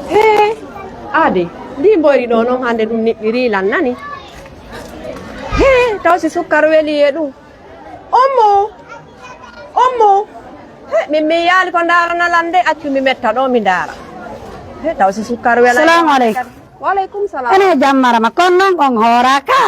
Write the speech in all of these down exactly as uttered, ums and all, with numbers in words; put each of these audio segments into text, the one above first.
Hee, aade, ndi mboyri ɗo noon hannde ɗum niɓɓirii lan nani. Hee, taw si sukkar weli e ɗum. Ummu! Ummu! He, min, min yaali ko ndaarana lan de, accu mi metta ɗo mi ndaara. He, taw si sukkar wela. Salamu aleykum. Wa aleykum salam. Ene jammara ma, kono noon on hooraka?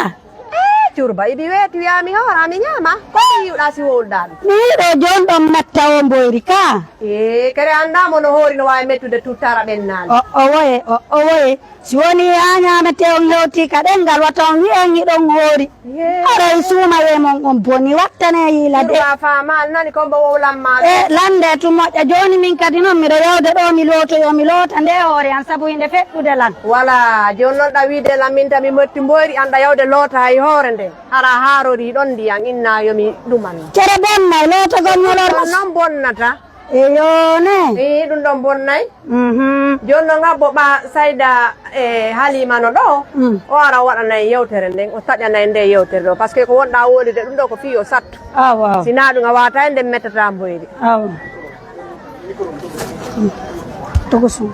Eh, Curba, iɗi weeti wiya mi hoora, mi ñaama. Ko mi yiwɗa si wowluɗa mi? Mi yiɗo jooni ɗon metta o mboyri ka. Eh, kere annda mo no hoori no waawi mettude tuttara ɓennaali. O, o woye, o, o woye. Si woni haa ñaamete on hewti ka ɗenngal, wata on wi'en hiɗon hoori. Yee. Haray suumayee mon on boni, wattane yiila de. Yurwa faamal nani ko mbo wowlan maa. E lande tun moƴƴa. Jooni min kadi non miɗo yawde ɗo mi lootoyo, mi loota nde hoore an sabu hinde feɗɗude lan. Wala, jooni non ɗa wiide lan min tan mi motti mboyri, an ɗa yawde loota hay hoore nde. Hara haarori ɗon ndiyan inna yo mi ɗuman. Cere bonnay, lootagol ñolorma. Ɗum non bonnata. Eyo ne. Ii, ɗum ɗon bonnay. Mhm. Jooni noon habbo ɓa Sayda e Halima no ɗo. Mm. O ara o waɗanay yewtere nden, o taƴanay nde yewtere ɗo. Parce que ko wonɗa wowlude ɗum ɗo ko fii yo sattu. Awa. Si naa ɗum a waata e nden mettata mboyri. Awa. Mm. Togo sum.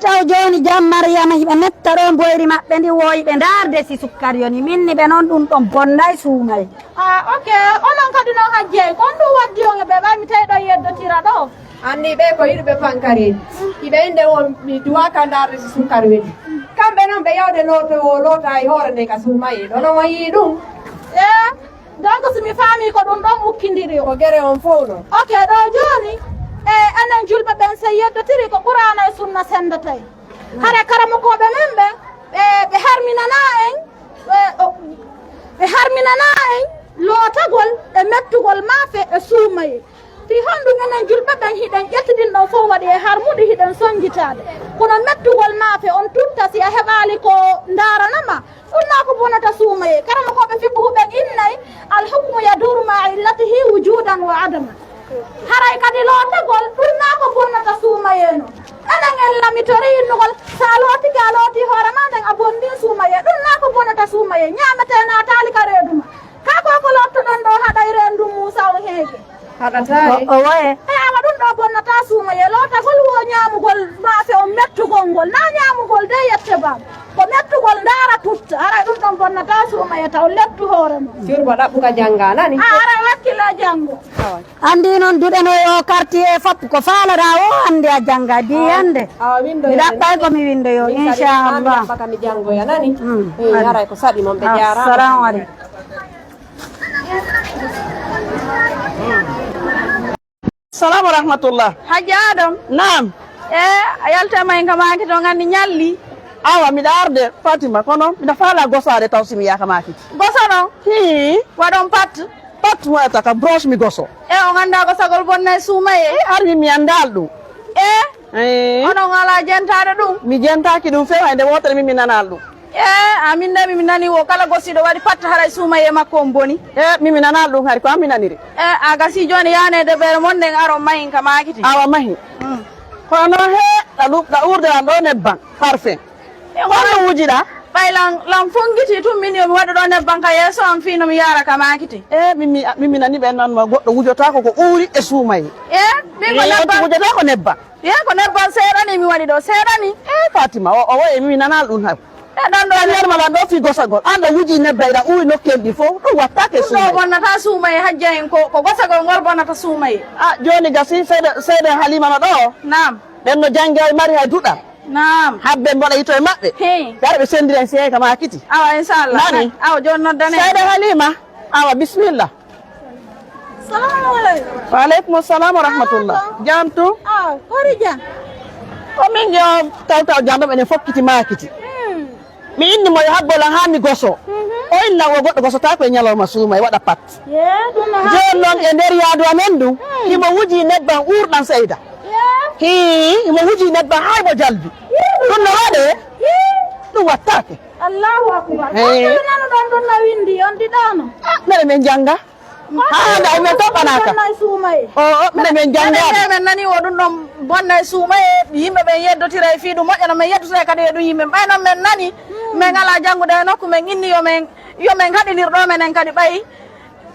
Taw jooni jam Mariyama hiɓe metta ɗo mboyri maɓɓe ndi wooyi ɓe ndaarde si sukkar yoni min ni ɓe noon ɗum ɗon bonnay suumay. Ah, ok. Onon kadi noon hajjey, kon ɗum waddi on e ɓe ɓay mi tawi ɗon yeddotira ɗo. Anni ɓe ko yiɗuɓe pankareeji. Hiɓe innde on mi duwaaka ndaarde si sukkar weli. Kamɓe noon ɓe yawde looto o loota e hoore nde ka suumayee. Ɗo noon on yii ɗum? Eh, donc si mi faami ko ɗum ɗon ukkindiri o. Ko gere on fow ɗon. Ok, ɗo jooni, e enen julɓe ɓen sey yeddotiri ko Qur'aana e Sunna senndatay. Hara karamokooɓe men ɓen, ɓe, ɓe harminanaa en, ɓe, o, ɓe harminanaa en lootagol e mettugol maafe e suumayee. Fii honɗum enen julɓe ɓen hiɗen ƴettidin ɗon fow waɗi e harmude hiɗen sonjitaade? Kono mettugol maafe on tutta si a heɓaali ko ndaarana ma, ɗum naa ko bonata suumayee. Karamokooɓe fiqhu ɓen innay, "Al hukmu yaduru ma illatihi wujudan wa adama." Haray kadi lootagol, ɗum naa ko bonnata suumayee non. Enen en lamitori innugol, so a lootike, a looti hoore ma nden, a bonnii suumayee. Ɗum naa ko bonnata suumayee, ñaametee naataali ka reedu ma. Kaa ko ko lottoɗon ɗo haɗay reendu Muusa on heege? Haɗataa. O, o woye. E awa ɗum ɗo bonnataa suumayee, lootagol wo ñaamugol maafe on mettugol ngol. Naa ñaamugol de yette baaba. Ko mettugol ndaara tutta. Haray ɗum ɗon bonnataa suumayee taw lettu hoore mum. Surba ɗaɓɓu ka jannga nani. A haray wakkila janngo. Awa. Anndi noon duɗe no e o quartier fof ko faalaɗaa o anndi a jannga di hannde. Awa windo mi ɗaɓɓay ko mi windo yo, inchallah. Ɗaɓɓa ka mi janngoya nani. Mm, eh, haray ko saɗi mon ɓe jaaraama. Assalamu aleykum. Salam wa rahmatullah. Hajji Adam. Naam. E, a yaltama en ka maaki to nganndi ñalli. Awa, miɗa arde Fatima, kono miɗa faala gosaade taw si mi yaaka maakiti. Goso non? Hii. Waɗon pat. Pat waɗata ka broche mi goso. E, o ngannda gosagol bonnay suumayee? E, ar mi mi anndaal ɗum. E? Eh. Onon alaa jentaade ɗum? Mi jentaaki ɗum few, hay nde wootere mi mi nanaal ɗum. E, amin de mi mi nani wo kala gosiiɗo waɗi pat haray suumayee makko on boni. E, mi mi nanaal ɗum hari ko an mi naniri. E, a gasi jooni yaane debeere mon nden aron mahin ka maakiti. Awa mahi. Mm. Kono noon he, ɗa lu-, ɗa uurde lan ɗo nebban, parfum. E, kono wujida? Ɓay lan, lan fongiti tun min yo mi waɗu ɗo nebban ka yeeso am fii no mi yaara ka maakiti. E, mi mi, mi mi nani ɓen noon mo goɗɗo wujotaako ko uuri e suumayee. E, min ko nebban. Wujotaako nebban. Ye ko nebban seeɗa ni mi waɗi ɗo, seeɗa ni. E Fatima, o, o woye mi nanaal ɗum hay. E ɗon ɗo. Ɗan yerma lan ɗo fi gosagol. An ɗo wuji nebba iɗa uwi nokken ɗi fof, ɗum wattake ɗum ɗo suumayee. Bonnata suumayee hajja en ko, ko gosagol ngol bonnata suumayee. A, jooni gasi, seeɗa, seeɗa Halima no ɗo. Naam. Ɓen no janngi ay mari hay duɗal. Naam. Habbe mboɗa yito e maɓɓe. He. Yara ɓe sendiren seeɗa ka maakiti. Awa, inchallah. Nani? Awa, jooni noddane. Seeɗa Halima. Awa, bismillah. Salamu aleykum. Wa aleykum salam wa rahmatullah. Jam tu? Ah, kori jam. Ko min yo taw taw jam ɗo ɓe fokkiti maakiti. Hmm. Mi inni mo yo habbo lan haa mi goso. Mhm. O inna o goɗɗo gosotaako e ñalawma suumayee waɗa pat. Ye, ɗum no jooni noon e nder yaadu amen ndu, hmm, himo wuji nebban uurɗan seyda. Ye. Hii, himo wuji nebban haa mo jalbi. Ye, ɗum no waɗee? Ye. Ɗum wattaake. Allahu akbar. Hey. An nanu ɗon ɗum no windi, on di ɗaano. Ah, mene men jannga. Haa nda men to ɓanaka. Bonnay suumayee. O, o, minen men janngaade. Minen men nani o ɗum ɗon bonnay suumayee, yimɓe ɓen yeddotira e fii ɗum moƴƴa no men yeddotira kadi e ɗum yimɓe. Ɓay noon men nani, Min alaa janngude e nokku, min inni yo min, yo min haɗinir ɗo menen kadi ɓay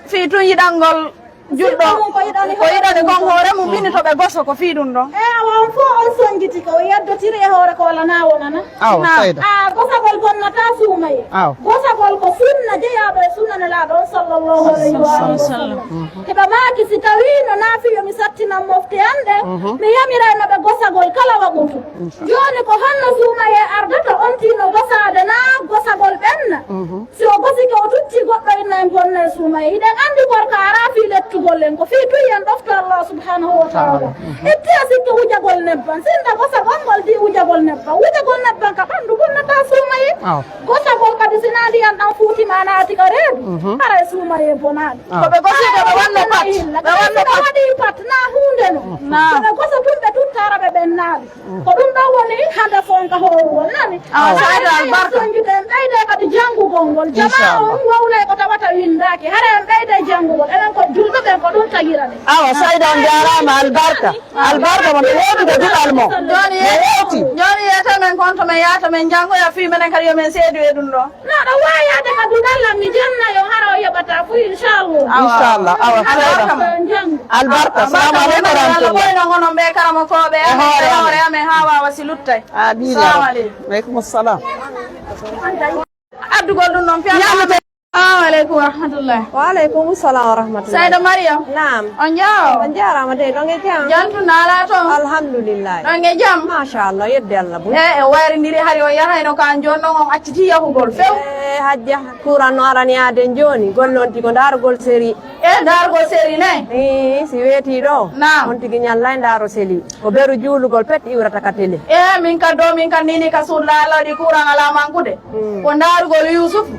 fii tun yiɗangol julɗo ko yiɗani kon hoore mum, inni to ɓe goso ko fii ɗum ɗon. E awa on fof on sonjiti ko yeddotiri e hoore ko wala na wonana. Awa, Sayda. A gosagol bonnataa suumayee. Aw. Gosagol ko sunna jeyaaɗo e sunna Nelaaɗo on sallallahu alayhi wa alihi wa sallam. Hiɓe maaki si tawii no naafii yo mi sattinan mofte an ɗen, mi yamiray no ɓe gosagol kala waqutu. Jooni ko honno suumayee ardata on tiino gosaade naa gosagol ɓenna? Si o gosike o tutti goɗɗo inna en bonna e suumayee. Hiɗen anndi gorko araa fii lettugol en ko fii tun yen ɗofto Allah subhanahu wa ta'ala. Itti a sikke wujagol nebban. Sinda gosagol ngol di wujagol nebban. Wujagol nebban ka ɓanndu bonnataa suumayee. Aw. Gosagol kadi si naa ndiyan ɗan fuuti ma naati ka reedu. Haray suumayee bonaali. Aw. Ko ɓe gosi ko ɓe wanno pat. Ɓe wanno pat. Waɗi pat naa huunde no. Naam. So ɓe gosa tun ɓe tuttaara ɓe ɓennaali. Ko ɗum ɗon woni hade fonka hoorugol, nani? Awa, Sayda albarka. Sonjude en ɓeyde kadi janngugol ngol. Jamaa on wawlay ko tawata winndaaki. Hara en ɓeyde janngugol. Enen ko julɓe ɓen ko ɗum tagirani. Awa, Sayda on jaaraama, albarka. Albarka mon, no woɗɗude duɗal mo. Jooni no yeeti. Jooni yeete men kon to men yaata men janngoya fii menen kadi yo men seedu e ɗum ɗo. No, ɗo waayaade ka duɗal am, mi janna yo hara o yoɓata fu, inchallah. Awa. Inchallah. Awa, Sayda. Albarka. Albarka. Salamu aleykum wa rahmatullah. Koyno ngonon ɓe karamokooɓe amen, hoore amen, haa waawa si luttay. Amin. Salamu aleykum. Aleykum salam. Addugol ɗum noon, fiyaama. Salamu aleykum wa rahmatullah. Wa aleykum salam wa rahmatullah. Sayda Mariam. Naam. On jaaw. On jaaraama dey, ɗon e jam? Jantu naalaa toon? Alhamdulillah. Ɗon e jam? Machallah, yedde Allah buy. E, e wayrindiri hari on yahayno ka jooni ɗon on acciti yahugol few. E, hajja, kuuran no arani aaden jooni. Golle on tigi ko ndaarugol seri. E, ndaarugol seri ne? Ii, si weetii ɗo. Naam. On tigi ñallay ndaaro seli. Ko beru juulugol pet iwrata ka tele. E, min ka do, min ka nini ka suudu la Allah waɗi kuuran alaa mankude. Mm. Ko ndaarugol Yuusufu.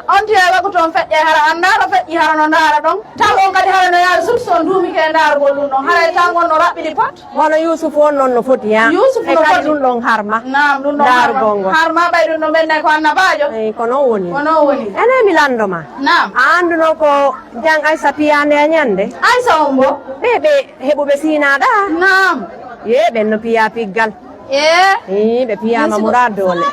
On tiya wagu toon feƴƴa hara anndaa no feƴƴi hara no ndaara ɗon. Taw on kadi hara no yaari sut so on duumike e ndaarugol ɗum ɗon. Haray taw ngon no raɓɓiɗi pot. Hono Yuusufu on noon no foti, haa? Yuusufu no foti. E kadi ɗum ɗon harma. Naam, ɗum ɗon harma. Ndaarugol ngol. Harma ɓay ɗum ɗon ɓennay ko annabaajo. Eyi, ko noon woni. Ko noon woni. Ene mi lanndo ma. Naam. A annduno ko jang Aysa piyaande a ñande? Aysa on bo? Ɓe, ɓe heɓuɓe siinaa ɗaa. Naam. Yee, ɓen no piyaa piggal. Ee. Ii, ɓe piyaama muraad doole.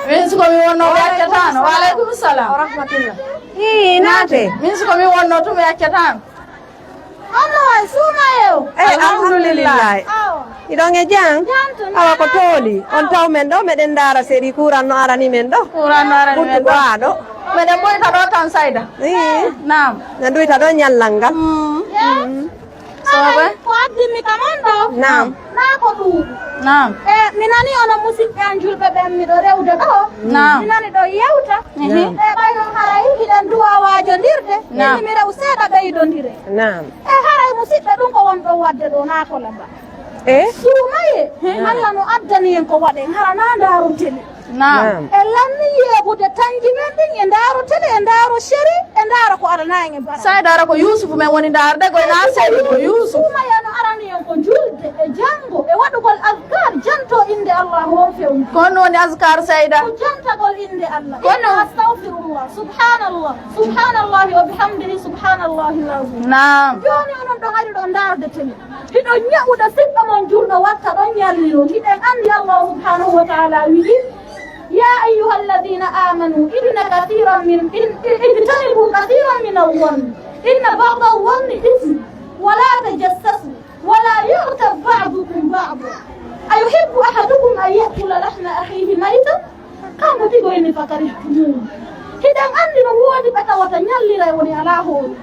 Min siko mi wonno ɓe accataano. Wa aleykum salam. Wa rahmatullah. Ii, naate. Min siko mi wonno tun ɓe accataano. Honno wayi suumayee o? Eyi, alhamdulillahi. Awa. Hiɗon e jam? Jam tun. Awa ko tooli. On taw men ɗo, meɗen ndaara seri kuuran no arani men ɗo. Kuuran no arani men ɗo. Ɓuttu ko haa ɗo. Meɗen ɓoyta ɗo tan Sayda. Ii. Naam. Na nduyta ɗo ñallal ngal. Mm. Soobe? Haray ko addimi kam on ɗo. Naam. Naa ko ɗuuɗi. Naam. E, mi nani onon musidɓe an julɓe ɓen miɗo rewde ɗo. Naam. Mi nani ɗo yewta. Ehe. E, ɓay non haray hiɗen duwa waajondirde. Naam. Min mi rew seeɗa ɓeydondire. Naam. E, haray musidɓe ɗum ko won ɗo wadde ɗo naa ko laba. E? Suumayee. Naam. Allah no addani en ko waɗen hara naa ndaaro tele. Naam. Naam. E lanni yeebude tanji men ɗin e ndaaro tele, e ndaaro seri, e ndaaro ko aranaa en e bara. Sayda ara ko Yuusufu men woni ndaarde, ko ena seri ko Yuusufu. Suumayee no arani en ko julde, e janngo, e waɗugol azkar, janto innde Allaahu on fewndo. Ko honno woni azkar, Sayda? Ko jantagol innde Allah. Ko honno? Inna astagfirullah, subhanallah, subhanallahi wa bihamdihi, subhanallahil azim. Naam. Jooni onon ɗon ari ɗo ndaarde tele. Hiɗon ña'ude siɗɗo mon julɗo watta ɗon ñallirol. Hiɗen anndi Allaahu subhanahu wa ta'ala wi'i, يا أيها الذين آمنوا إن كثيرا من، إن، اجتنبوا كثيرا من الظن إن بعض الظن إثم ولا تجسسوا ولا يغتب بعضكم بعضا أيحب أحدكم أن يأكل لحم أخيه ميتا. Kanko tigi o inni fakari tumuum. Hiɗen anndi no woodi ɓe tawata ñalliray woni alaa hoore.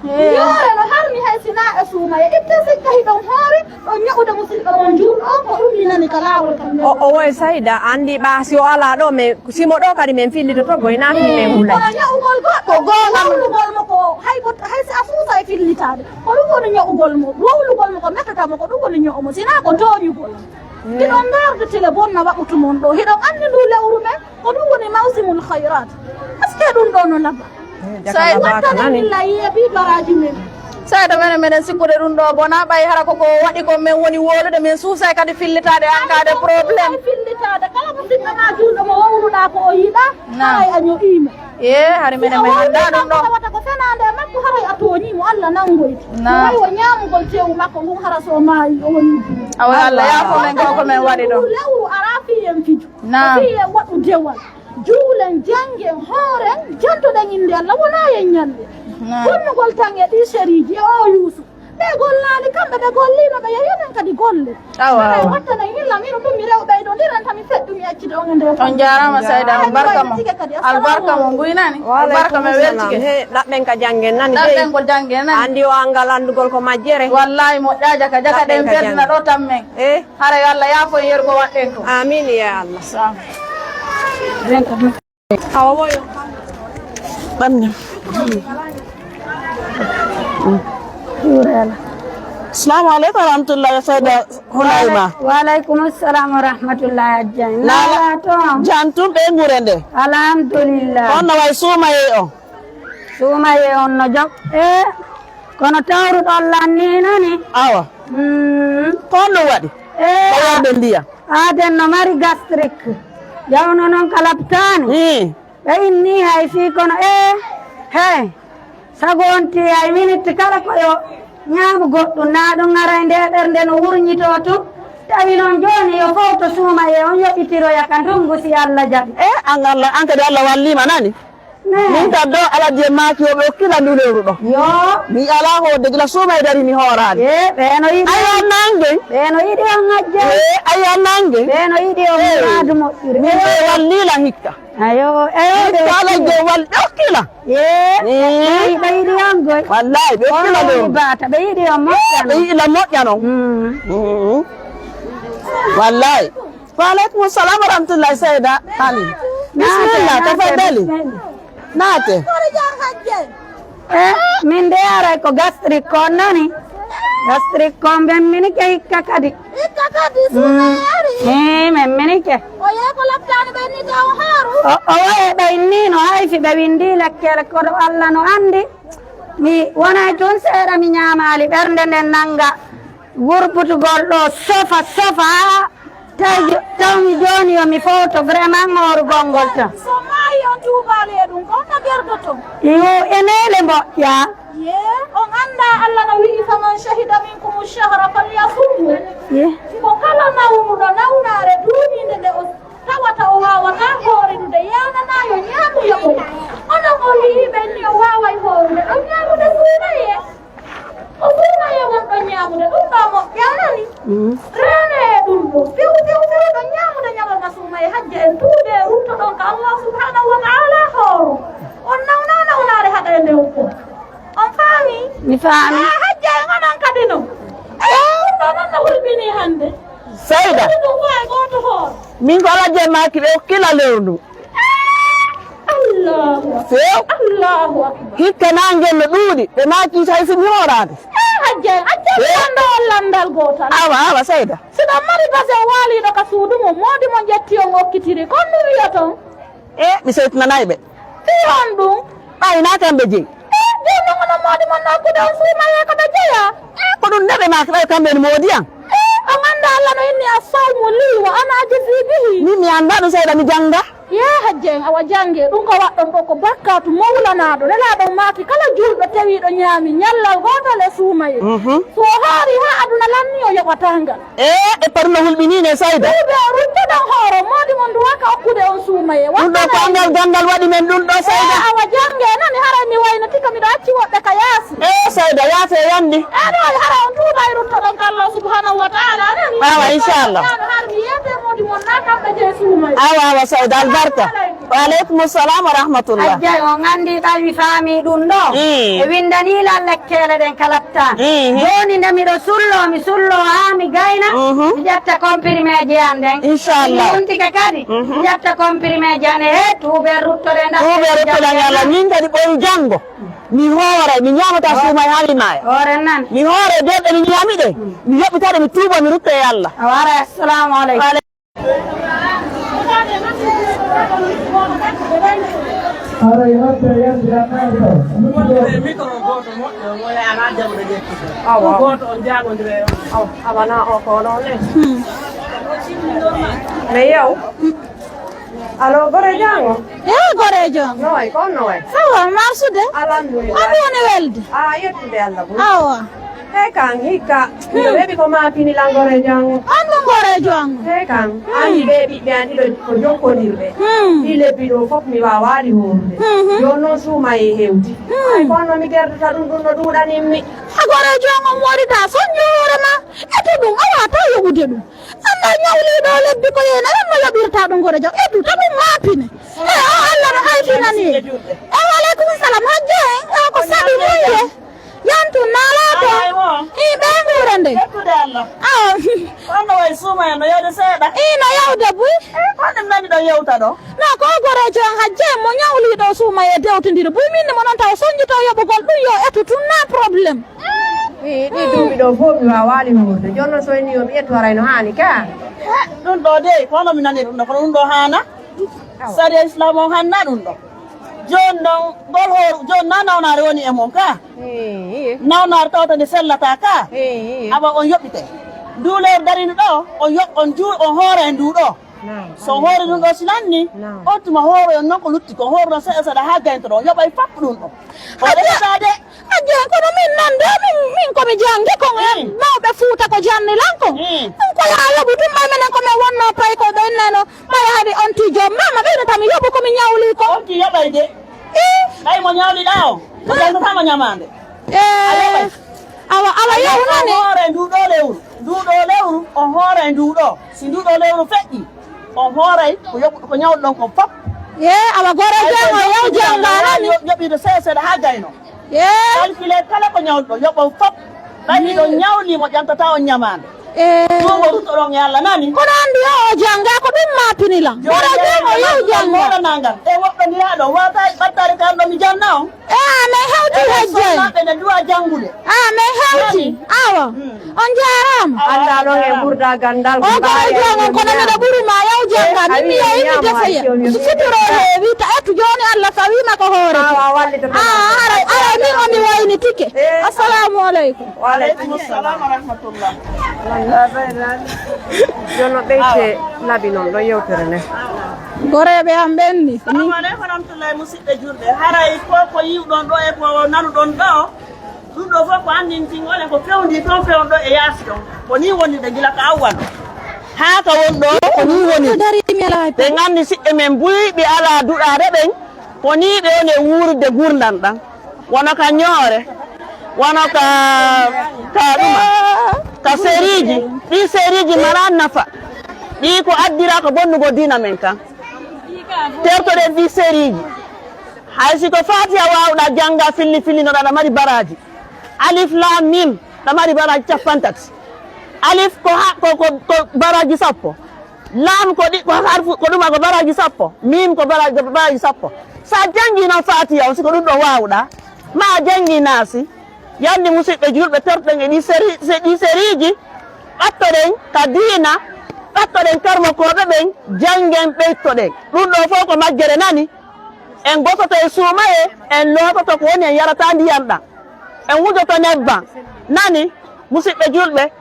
Yoore no harmi hay si naa e suumayee. Itte sikka hiɗon hoore, ɗon ña'ude musidɗo mon juulɗo on ko ɗum mi nani ka laawol kam. O, o woy Sayda, anndi ɓaa si o alaa ɗo, mais si mo ɗo kadi min fillitoto goy naa fii min hulay. Kono ña'ugol goɗɗo, ko goonga. Wawlugol mo ko, hay ko, hay si a suusay fillitaade. Ko ɗum woni ña'ugol mo, wawlugol mo ko mettata mo, ko ɗum woni ño'o mo, si naa ko tooñugol. Hiɗon ndaarde tele bonna waɓutu mon ɗo. Hiɗon anndi ndu lewru men? Ko ɗum woni mawsimul khayrat. Est-ce que ɗum ɗo no laba? Sayda wattani illa yiye bi baraji men. Sayda menen, meɗen sikkude ɗum ɗo bona, ɓay hara ko ko waɗi ko men woni wolude, min suusay kadi fillitaade, an kaade problème. Fillitaade, kala mo siɗɗo ma juulɗo mo wowluɗaa ko o yiɗaa, haray a ño'iima. Ee, hari minen min anndaa ɗum ɗo. Tawata ko fenaande e makko, haray a tooñii mo, Allah nanngoyte. Naam. No wayi wo ñaamugol teewu makko ngun, hara so o maayi, o woni. Awa, Allah yaafo men ko, ko men waɗi ɗo. Lewru araa fii en fiju. Naam. Ko fii en waɗu dewal. Juulen, janngen, hooren, jantoɗen innde Allah, wonaa e ñalli. Naam. Gonnugol tan e ɗii sériiji e oo Yuusuf. Ɓe gollaali, kamɓe ɓe golliino, ɓe yehi enen kadi golle. Awa, awa. Wattana yilla, mino ɗum mi rew ɓeydo ndiran tan mi feɗɗu mi accide on e nder. On jaaraama, Sayda, albarka mo. Albarka mo, nguynani. Albarka mo, weltike. He, ɗaɓɓen ka janngen nani, ɗaɓɓen ko janngen nani. Anndi o anngal anndugol ko majjere. Wallaahi, moƴƴaa jaka, jaka ɗaɓɓen ɗen ka ferdina janngen. Ɗo tammen. Eh? Haray Allah yaafo en yeru ko waɗɗen ko. Amiin, ya Allah. Salaam. Awa woyo. Ɓanne. Salamu aleykum wa rahmatullahi, Sayda Hulayma. Wa aleykum salam wa rahmatullahi, Ajjan. Nala. Nala toon. Jam tun ɓe ngure nde. Alhamdulillah. On no way suumaye on? Suumaye on no jam. E, kono tawruɗon lan ni nani? Awa. Mm. Ko on ɗum waɗi? E, ko yarde ndiyam? Aaden no mari gastrique. Yawno noon ka labtaani. Hmm. Ɓe inni hay fii kono, ee, hey, sago on tiyay miniti kala ko yo ñaamu goɗɗum, naa ɗum aray nde ɓernde no wurñitoo tun. Tawi noon jooni yo fowto suumayee on yoɓitiroya ka ndunngu si Alla jaɓi. E an Alla, an kadi Alla walliima nani? Ne. Min kam ɗo Aladji en maaki yo ɓe okkila ndu lewru ɗo. Yo. Mi alaa hoodde gila suumayee dari mi hooraani. Ee, ɓee no yiɗi on. Ayo nange. Ɓee no yiɗi on Ajja. Ee, ayo nange. Ɓee no yiɗi on. Ee. Muraadu moƴƴude. Min ɓe walliila hikka. Ayo, ayo, ɓe kala okkila. Je wal ɓe okkila. Ye, mm. Ɓe, ɓe yiɗi on goy. Wallahi, ɓe okkila ɗum. Bata, ɓe yiɗi on moƴƴa. Ɓe yiɗi la moƴƴa non. Mm. Mm. Wallahi. Wa alaikum salam wa rahmatullahi, Sayda Ali. Bismillah, naate, tafaddali. Bismillah. Naate. E, min de aray ko gastrique kon nani. Gastrique kon ɓen minike hikka kadi. Hikka kadi suuna yari. E, min minike. O yee ko laptaani ɓen ni taw haaru. O, o waye ɓay ni no hay si ɓe windi lekkere koɗo Alla no andi. Mi wonay tun seeɗa mi ñaamaali ɓernde nden nanga. Wurbutugol ɗo sofa, sofa, tawi jo-, tawmi jooni yo mi fowto vraiment ŋoorugol ngol tan. So maayi on tuubaali e ɗum, ko honno gerdoton? Yo, e neele mboƴƴa. Ye, on anndaa Alla no wi'i, "Faman shahida minkumu shahra falyasumhu." Ye. Ko kala nawnuɗo nawnaare duumiinde nde o tawata o waawataa hooridude, yaananaa yo ñaamu yoɓoy. Onon on wi'iiɓe ni o waaway hoorude, ɗon ñaamude suumayee. O suumayee wonɗon ñaamude ɗum ɗo moƴƴaanani. Mm. Reenee e ɗum ɗo. Few, few, few ɗon ñaamude ñalorma suumayee hajja en tuubee ruttoɗon ka Allah subhanahu wa ta'ala hooro. On nawnaa nawnaare haɗa e nde on fof. On faami? Mi faami. Ah, hajja en onon kadi no. Eh, ɗum ɗo noon no hulɓinii hannde. Seyda. Ɗum ɗum fof e gooto hooro. Min ko Aladji en maaki ɓe okkila lewru ndu. Allahu akbar. Few. Allahu akbar. Hikka naange no ɗuuɗi, ɓe maaki tawi si mi hooraade. Eh, hajja, hajja mi lanndo on lanndal gootal. Awa, awa, Seyda. Si ɗon mari basen waaliiɗo ka suudu mum, moodi mon ƴetti on okkitiri, kon ɗum wi'oton? Eh, mi seytinanay ɓe. Fii honɗum? Ɓay naa kamɓe jeyi. Eh, jooni non onon moodi mon no okkude on suumayee ko ɓe jeyaa? Eh, ko ɗum ne ɓe maaki ɓay kamɓe en moodi an. Eh, on anndaa Alla no inni, "As-sawmu lii wa ana ajzii bihi." Min mi anndaa ɗum, Seyda, mi jannga. Yee hajja en, awa janngee. Ɗum ko waɗɗon ɗo ko bakkaatu mawlanaaɗo. Nelaaɗo maaki, kala juulɗo tewiiɗo ñaami ñallal gootal e suumayee. Mhm. So o hoori haa aduna lanni, o yoɓataa ngal. Ee, e parno hulɓinii ne, Sayda. Ɗum ɓe ruttoɗon hooro, moodi mon duwaka okkude on suumayee. Ɗum ɗo ko anngal ganndal waɗi men ɗum ɗo, Sayda. Ee, awa janngee nani, haray mi wayno tika miɗo acci woɓɓe ka yaasi. Ee, Sayda, yaafee yanndi. Ee, ɗo hara on tuuba e ruttoɗon ka Allah subhanahu wa ta'ala nani. Awa, inchallah. Har mi yeete moodi mon na kamɓe jee suumayee. Awa, awa, Sayda, albarka. Wa aleykum salam wa rahmatullah. Ajjay, on anndi ɓay mi faami ɗum ɗo. Mm. E winndanii lan lekkeele ɗen kala. Tan. Mhm. Jooni nde miɗo sulloo, mi sulloo haa mi gayna, mhm, mi ƴetta comprimé ji an ɗen. Inchallah. Mi huntike kadi, mhm, mi ƴetta comprimé ji an. He, tuubee ruttoɗen ɗa. Tuubee ruttoɗen Alla. Min kadi ɓooyi janngo. Mi hoora, mi ñaamata suumayee haa mi maaya. Hoore nan. Mi hoora e deeɗe mi ñaami ɗe. Mm. Mi yoɓita ɗe, mi tuuba, mi rutta e Alla. A wara, assalamu aleykum. Aray, wadde yande annaali taw. Wonde micro gooto moƴƴo, wona alaa jaɓude ƴettude. Awa. Gooto on jaaɓondire e on. Awa, awa, na o ko onon ne. Hmm. Mais yow. Allo, Goreejo an o? Eey, Goreejo an. No wayi, ko on no wayi? Ça va, marsude? Alhamdulillah. On woni welde? Ah, yettude Allah buri. Awa. He kan, hikka, miɗo weɓi ko maa pini lan goreejo an o. An ɗum goreejo an o? He kan, an mi ɓee ɓiɓɓe an ɗiɗo ko jokkondirɓe. Hmm. Ɗi lebbi ɗo fof mi waawaali hoorude. Mhm. Jooni noon suuma e hewti. Hmm. Ay, kono mi gerdata ɗum, ɗum no ɗuuɗanimmi. A goreejo an on mooritaa, soñjo hoore ma. Eto ɗum, a waawataa yoɓude ɗum. Anndaa ñawliiɗo o lebbi ko yeena, on no yoɓirtaa ɗum goreejo an. Eto, to ɗum maa pine. E o Alla no hayfinani. E wa aleykum salam, hajja en. E ko saɗi mum ye. Yantu naalaato. Alay mo. Ii, ɓe nguura nde. Ƴettude Allah. Awa. Kono wayi suuma en no yawde seeɗa. Ii, no yawde buy. E, ko ɗum nani ɗo yewta ɗo? No, ko goreejo an hajje mo ñawliiɗo suuma e dewtindiri. Buy min mo noon taw soñjito yoɓugol ɗum yo etu tun na problème. Ii, ɗi duuɓi ɗo fof mi waawaali huurde. Jooni noon so woni yo mi ettu haray no haani ka. E, ɗum ɗo dey, kono mi nani ɗum ɗo, kono ɗum ɗo haana. Awa. Sariya Islam on hanna ɗum ɗo. Jooni noon, ngol hooru, jooni na nawnaare woni e mon ka? Ehe. Nawnaare tawata nde sellata ka? Ehe. Awa on yoɓite. Ndu leer darino ɗo, on yoɓ-, on juu-, on hoora e ndu ɗo. Naam. So on hoori ɗum ɗo si lanni, naam, on tuma hooro on noon ko lutti ko. On hooro ɗon seeɗa seeɗa haa gaynto ɗo, on yoɓay fap ɗum ɗo. On Aja. Resata de. Ajjee, kono min noon de, min, min ko mi janngi kon, en mawɓe Fuuta ko janni lan kon. Mm. Ɗum ko yaa yoɓu ɗum, ɓay menen ko min wonnoo pay ko ɓe innano, ɓay haɗi on ti joom mama ɓeyno tan mi yoɓu ko mi ñawli ko. On ti yoɓay de. Ii. Ɓay mo ñawliɗaa o, ko ɓeyno tan mo ñamaande. Ee. A yoɓay. Awa, awa, yehu nani. On hoore ndu ɗo lewru, ndu ɗo lewru, on hoore ndu ɗo. Si ndu ɗo lewru feƴƴi, on hooray ko yoɓ-, ko ñawɗon kon fop. Ee, awa, goreejo an o yaw jannga nani. Yo-, yoɓiiɗo seeɗa seeɗa haa gayno. Ee. Calculer kala ko ñawɗon, yoɓon fop. Ɓay miɗo ñawli mo ƴantata on ñamaande. Ee. Ɗum o ruttoɗon e Allah nani. Kono anndi o, o jannga ko ɗum maa pini lan. Goreejo an o yaw jannga. Moolanaa ngal. E woɗɗondiraa ɗo, wata ɓattaade kam ɗo mi janna on. Ee, amen hewti hejje. Ɓe ne duwa janngude. Amen hewti. Nani? Awa. Mm. On jaaraama. Anndaa ɗon e ɓurda ganndal. O ko e jooɗi on, kono miɗo ɓuri ma yaw jannga. Min mi yahi mi desoya. Suturo heewi, ta ettu jooni Allah fawiima ko hoore. Awa, wallita. Aa, haray, haray min o mi wayni tike. Ee. Assalamu aleykum. Wa aleykum salam wa rahmatullah. Jooni no ɓeyte laɓi noon ɗo yewtere nde. Goreeɓe am ɓenni. Assalamu aleykum wa rahmatullahi, musidɓe julɓe. Haray ko, ko yiwɗon ɗo e ko nanuɗon ɗo, ɗum ɗo fof ko anndintingol en ko fewndi toon, fewndo e yaasi toon. Ko nii wonirde gila ka awwal haa ka woni ɗo, ko nii woni. Ɓe nganndi siɓɓe men buy ɓe alaa duɗaade ɓen, ko nii ɓe woni e wuurde nguurndam ɗam. Wano ka ñoore, wano ka, ka ɗuma, ka seriiji. Ɗi seriiji mala nafa. Ɗi ko addira ko bonnugol diina men kan. Tertoɗen ɗi seriiji. Hay si ko Faatiha waawɗaa jannga filli filli no ɗaɗa mari baraaji. Alif Laam Miim ɗa mari baraaji cappanɗe tati. Alif ko ha, ko, ko, ko baraaji sappo. Laam ko ɗi, ko harfu, ko ɗuma ko baraaji sappo. Miim ko baraaji, ko baraaji sappo. Sa janngi noon Faatiha on, si ko ɗum ɗo waawɗaa, ma a janngi Naasi. Yo anndi musidɓe julɓe, tertoɗen e ɗi seri-, se-, ɗi seriiji, ɓattoɗen ka diina, ɓattoɗen karmokooɓe ɓen, janngen, ɓeytoɗen. Ɗum ɗo fof ko majjere nani. En gosoto e suumaye, en loototo ko woni en yarata ndiyan ɗan. En wujoto nebban. Nani, musidɓe julɓe,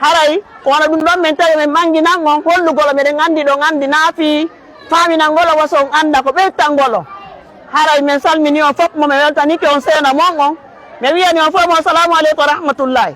haray ko wano ɗum ɗon min tawi min ɓanginan on hollugol, miɗen anndi ɗon anndi naafi, faaminangol on, wasa on annda ko ɓeytangol on. Haray min salmini on fof mo mi weltanike on seena mon on. Mi wiyani on fof mo assalamu aleykum wa rahmatullahi.